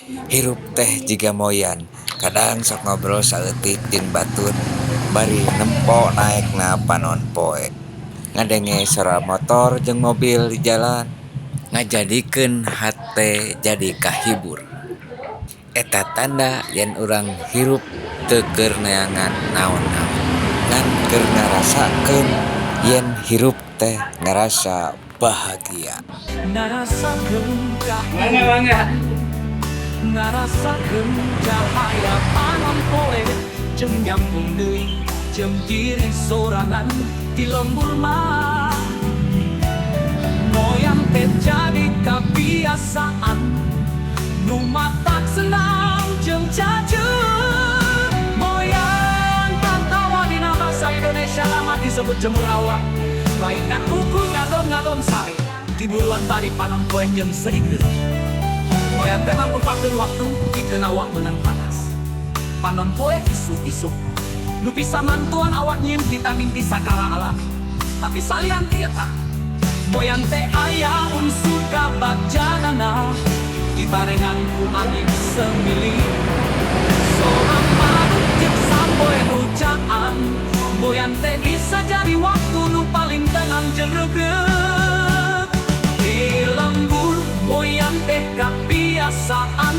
Hirup teh jiga moyan, kadang sok ngobrol saeutik jeung batur bari nempo naekna panon poe. Ngadenge sora motor jeung mobil di jalan ngajadikeun hate jadi kahibur. Eta tanda yen urang hirup teu keur neangan naon-naon, ngan keur ngarasakeun yen hirup teh ngarasa bahagia. Ngarasakeun Mangga, mangga. Ngarasakeun cahaya panon poe jeung nyambung deui jeung diri sorangan di lembur mah. Moyan teh jadi kebiasaan nu matak senang jeung caceur. Moyan tatawa dina bahasa Indonesia lama disebut jemur awak, lain ngan ukur ngadon-ngadon sare tiburuan tadi panon poe jeung sedikit. Moyan teh mangrupakeun waktu pikeun awak meunang panas. Panon poe isuk-isuk nu bisa mantuan awak nyieun vitamin D sacara alami. Tapi salian ti eta, moyan teh aya unsur kabagjanana dibarengan ku angin semilir, sora manuk jeung sapoe nu caan. Moyan teh bisa jadi waktu nu paling tenang jeung reugreug. Di lembur, moyan teh kabiasaan.